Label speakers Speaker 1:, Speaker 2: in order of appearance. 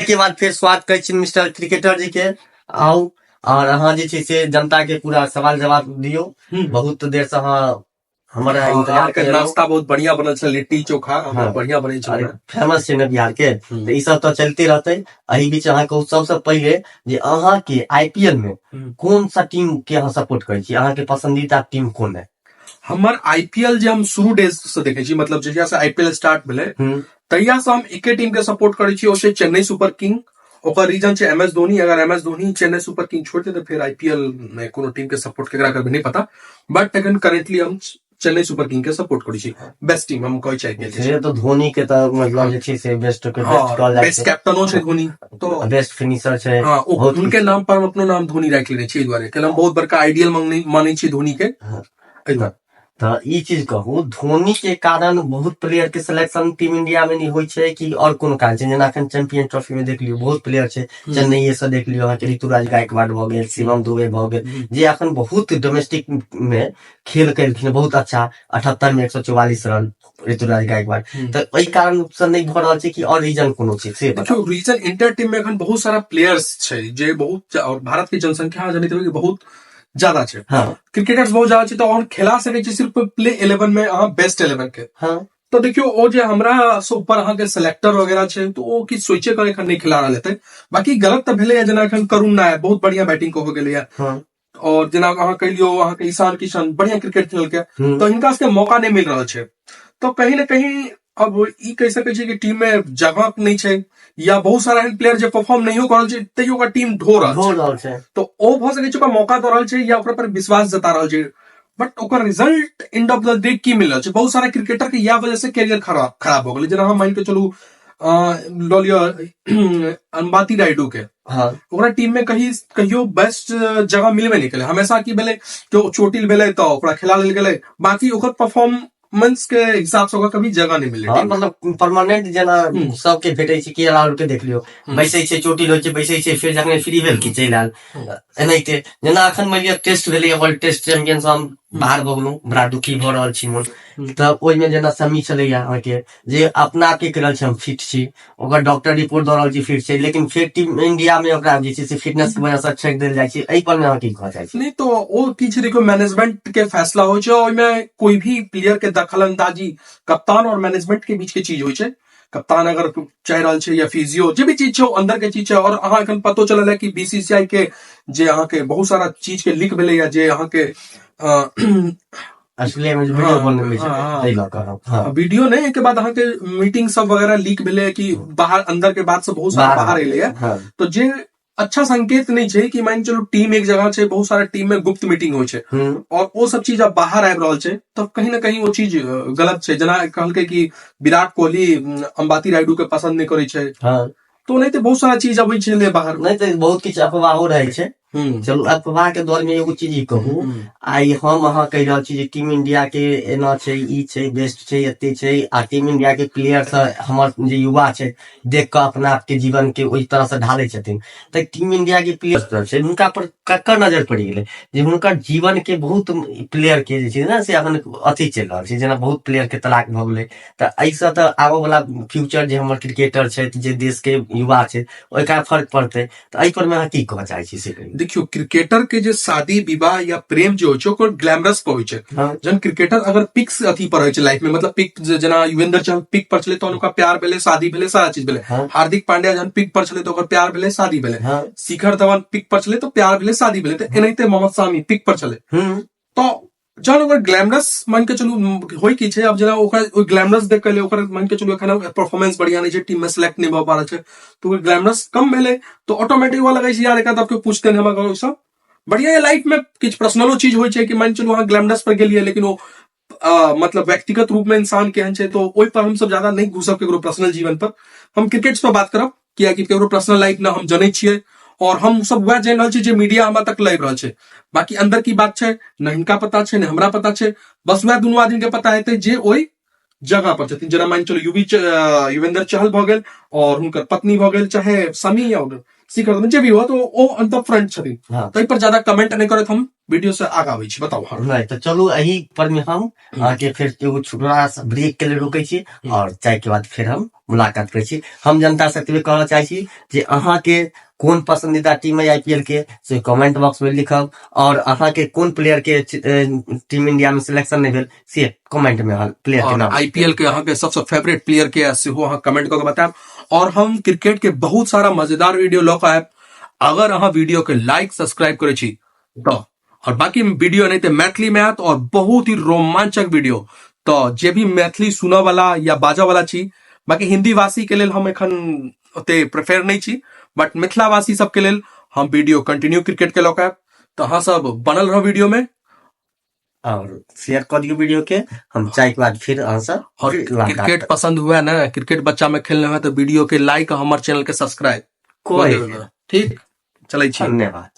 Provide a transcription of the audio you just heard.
Speaker 1: के बाद फेर स्वागत करै छी मिस्टर क्रिकेटर जी के। आउ और अहाँ जे छै से जनता के पूरा सवाल जवाब दियौ। बहुत देर से अहाँ हमरा इंतजार
Speaker 2: अहाँके
Speaker 1: करै।
Speaker 2: नाश्ता बहुत बढ़िया बनल छल, लिट्टी चोखा। बढ़िया बनै छल।
Speaker 1: फेमस छै ने बिहार के, तऽ ई सब तऽ चलते रहतै। एहि बीच अहाँ कहू सबसे पहिले जे अहाँ के आईपीएल में कोन सा टीम के अहाँ सपोर्ट करै छी, अहाँ के पसंदीदा टीम कोन है?
Speaker 2: हमर आईपीएल जे हम शुरू डेज से देखै छी, मतलब जहिया से आईपीएल स्टार्ट भेलै, तहिया से हम एके टीम के सपोर्ट करै छी, ओ छै चेन्नई सुपर किंग। ओकर रीजन छै एम एस धोनी। अगर M S Dhoni Chennai super king छोड़ि देतै, फेर आईपीएल में कोनो टीम के सपोर्ट केकरा करबै, नहि पता। बट एखन करेंटली हम चेन्नई सुपर किंग के सपोर्ट करै छी। बेस्ट टीम हम कहै छी आईपीएल के।
Speaker 1: से तऽ धोनी के तऽ मतलब जे छै से बेस्ट के बेस्ट कहल जाइ
Speaker 2: बेस्ट
Speaker 1: छै।
Speaker 2: कैप्टनो छै धोनी तो।
Speaker 1: बेस्ट फिनिशर छै।
Speaker 2: हाँ,
Speaker 1: बहुत
Speaker 2: हुनके नाम पर हम अपनो नाम धोनी राखि लेने छी, एहि दुआरे कैला हम बहुत बड़का आइडियल मानै छी धोनी के। एहि दुआरे।
Speaker 1: तऽ ई चीज कहू, धोनी के कारण बहुत प्लेयर के सिलेक्शन टीम इंडिया में नहि होइ छै कि और कोनो कारण छै? जेना अखन चैंपियन ट्रॉफी में देख लियौ, बहुत प्लेयर छै। चेन्नई से देख लियौ, अहाँके ऋतुराज गायकवाड़ भऽ गेल, शिवम दुबे भऽ गेल, जे अखन बहुत डोमेस्टिक में खेल केलखिन बहुत अच्छा, 78 में 144 रन ऋतुराज गायकवाड़। तऽ एहि कारण से नहि भऽ रहल छै कि और रीजन कोनो छै, से बताउ।
Speaker 2: देखियौ, रीजन इंटर टीम में एखन बहुत सारा प्लेयर्स छै जे बहुत, और भारत के जनसंख्या अहाँ जनैत हेबै कि बहुत ज्यादा छै। क्रिकेटर्स बहुत ज्यादा छै, तऽ अहाँ खेला सकै छी सिर्फ प्ले 11 में अहाँ बेस्ट 11 के। तऽ देखियौ, ओ जे हमरा से ऊपर अहाँके सेलेक्टर वगैरह छै, तऽ ओ किछु सोचे कर एखन नहि खेला रहल हेतै। बाकी गलत तऽ भेलैया, जेना एखन करुण नायर बहुत बढ़िया बैटिंग कऽ गेलैया और जेना अहाँ कहिलियौ अहाँके ईशान किशन बढ़िया क्रिकेट खेलकै, तऽ हिनका सबके मौका नहि मिल रहल छै। तऽ कहीं ने कहीं अब ई कहि सकै छी कि टीम में जगह नहि छै या बहुत सारा एहन प्लेयर जे परफॉर्म नहियो कर रहल छै, तैयो ओकर टीम ढो रहल
Speaker 1: ढो
Speaker 2: छै।
Speaker 1: रहल छै।
Speaker 2: तऽ ओ भऽ सकै छै ओकरा मौका दऽ रहल छै या ओकरा पर विश्वास जता रहल छै, बट ओकर result end of the day की मिल रहल छै? बहुत सारा क्रिकेटर के इएह वजह से कैरियर खराब खराब भऽ गेलै। जेना हम मानि के चलू, लऽ लिअ अंबाती रायडू के। ओकरा टीम में कही कहियो बेस्ट जगह मिलबे नहि केलै। हमेशा की भेलै कि ओ चोटिल भेलै तऽ ओकरा खेला लेल गेलै, बाकी ओकर परफॉर्मेंस के हिसाब से ओकरा कभी जगह नहि मिललै टीम में।
Speaker 1: मतलब परमानेंट जेना सबके भेटै छै, के राहुल के देख लियौ, बैसै छै, चोटिल होइ छै, बैसै छै, फेर जखने फ्री भेल कि चलि आयल। एनाहिते जेना अखन मानि लिअ टेस्ट भेलैए, वर्ल्ड टेस्ट चैंपियन से हम बाहर भऽ गेलहुँ, बड़ा दुखी भऽ रहल छी मोन। तऽ ओहिमे जेना शमी छलैया अहाँके, जे अपना आपके कहि रहल छै हम फिट छी, ओकर डॉक्टर रिपोर्ट दऽ रहल छै फिट छै, लेकिन फेर टीम इंडिया में ओकरा जे छै से फिटनेस के वजह से छेक देल जाइ छै। एहि पर मे अहाँ की कहऽ चाहै छी?
Speaker 2: नहि, तो ओ की छै, देखियौ, मैनेजमेंट के फैसला होइ छै। ओहिमे कोई भी प्लेयर के दखल अंदाजी कप्तान और मैनेजमेंट के बीच के चीज होइ छै। कप्तान अगर चाहि रहल छै या फिजियो, जे भी चीज छै, ओ अंदर के चीज छै। और अहाँ एखन पतो चलल है कि बीसीसीआई के जे अहाँके बहुत सारा चीज के लीक भेलैया, जे अहाँके
Speaker 1: ऑस्ट्रेलिया में जे वीडियो बनल छै, ताहि लऽ कऽ।
Speaker 2: वीडियो नहि, एहिके बाद अहाँके मीटिंग सब वगैरह लीक भेलै कि बाहर अंदर के बात सब बहुत सारा बाहर एलै है। तो जे अच्छा संकेत नहि छै कि मानि चलू टीम एक जगह छै, बहुत सारा टीम में गुप्त मीटिंग होइ छै और ओ सब चीज अब बाहर आबि रहल छै, तब कहीं ना कहीं ओ चीज गलत छै। जेना कहलकै कि विराट कोहली अंबाती रायडू के पसंद नहि करै छै। तो ओनाहिते बहुत सारा चीज अबै छै ले बाहर।
Speaker 1: नहि तऽ बहुत किछु अफवाहो रहै छै। चलू, अफवाह के दौर में एगो चीज ई कहू, आइ हम अहाँ कहि रहल छी जे टीम इंडिया के एना छै, ई छै, बेस्ट छै, एते छै, आ टीम इंडिया के प्लेयर से हमर जे युवा छै देख कऽ अपना आपके जीवन के ओहि तरह से ढालै छथिन, तऽ टीम इंडिया के प्लेयर छै, हुनका पर ककर नजर पड़ि गेलै जे हुनकर जीवन के बहुत प्लेयर के जे छै ने से अखन अथी चलि रहल छै, जेना बहुत प्लेयर के तलाक भऽ गेलै, तऽ एहिसँ तऽ आबऽ वला फ्यूचर जे हमर क्रिकेटर छथि, जे देश के युवा छै, ओहिका फर्क पड़तै। तऽ एहि पर मे अहाँ की कहऽ चाहै छी से कहियौ।
Speaker 2: देखियौ, क्रिकेटर के जे शादी विवाह या प्रेम जे होइ छै, ओकर ग्लैमरस पर होइ छै। जहन क्रिकेटर अगर पिक्स अथी पर होइ छै लाइफ में, मतलब पिक, जेना युवेंद्र चहल पिक पर छलै, तहन ओकरा प्यार भेलै, शादी भेलै, सारा चीज भेलै। हार्दिक पांड्या जहन पिक पर छलै तऽ ओकर प्यार भेलै, शादी भेलै। शिखर धवन पिक पर छलै तऽ प्यार भेलै, शादी भेलै। तऽ एनाहिते मोहम्मद शामी पिक पर छलै, तऽ जहन ओकर ग्लैमरस मान के चलू होइ की छै, अब जेना ओकर ओहि ग्लैमरस देख के ओकर मान के चलू एखन परफॉर्मेंस बढ़िया नहि छै, टीम में सेलेक्ट नहि भऽ पा रहल छै, तऽ ओकर ग्लैमरस कम भेलै तऽ ऑटोमेटिक हुआ लगै छै यार एकरा तऽ केओ पूछते नहि हमरा ओहिसँ बढ़िया। लाइफ में किछु पर्सनलो चीज होइ छै कि मान चलू अहाँ ग्लैमरस पर गेलियै, लेकिन ओ मतलब व्यक्तिगत रूप में इंसान केहन छै, तो ओहि पर हमसब ज्यादा नहि घुसब केकरो पर्सनल जीवन पर। हम क्रिकेट पर बात करब, कियाकि केकरो पर्सनल लाइफ ना हम जनै छियै और हम सब वएह जानि रहल छी जे मीडिया हमरा तक लाबि रहल छै। बाकी अंदर की बात छै, न हिनका पता छै, न हमरा पता छै। बस वएह दुनू आदमी के पता हेतै जे ओहि जगह पर छथिन। जेना मानि चलू युवी युवेंद्र चहल भऽ गेल और हुनकर पत्नी भऽ गेल, चाहे शमी और शिखर धवन जे भी हो तो ओ ऑन the front छथिन। ताहि पर ज्यादा कमेंट नहि करैत हम वीडियो से आगा आबै छी। बताउ।
Speaker 1: हाँ, नहि तऽ चलू, एही पर में हम अहाँके फेर एगो छोटा सा ब्रेक के लेल रुकै छी और चाय के बाद फेर हम मुलाकात करै छी। हम जनता से एतबे कहऽ चाहै छी जे अहाँके कोन पसंदीदा टीम है आईपीएल के, से कमेंट बॉक्स में लिखब, और अहाँके कोन प्लेयर के टीम इंडिया में सिलेक्शन नहीं भेल से कमेंट में अहाँ प्लेयर के
Speaker 2: और
Speaker 1: नाम।
Speaker 2: आईपीएल के अहाँके सबसे फेवरेट प्लेयर के सेहो अहाँ कमेंट कऽ के बतायब। और हम क्रिकेट के बहुत सारा मजेदार वीडियो लऽ कऽ आयब अगर अहाँ वीडियो के लाइक सब्सक्राइब करै छी तऽ। और बाकी वीडियो नहीं तो मैथिली में आयत और बहुत ही रोमांचक वीडियो, तो जे भी मैथिली सुनऽ वाला या बाजऽ वाला छी, बाकी हिंदी भाषी के लेल हम एखन ओते प्रेफर नहीं छी, बट मिथिलावासी सबके लेल हम वीडियो कंटिन्यू क्रिकेट के लऽ कऽ आयब। तऽ अहाँ सब बनल रहू वीडियो में
Speaker 1: और शेयर कर दियो वीडियो के। हम चाय के बाद फिर अहाँ सब
Speaker 2: और क्रिकेट पसंद हुआ ना, क्रिकेट बच्चा में खेलने हुआ तो वीडियो के लाइक, हमारे चैनल के सब्सक्राइब
Speaker 1: कोई
Speaker 2: ठीक चलै छी।
Speaker 1: धन्यवाद।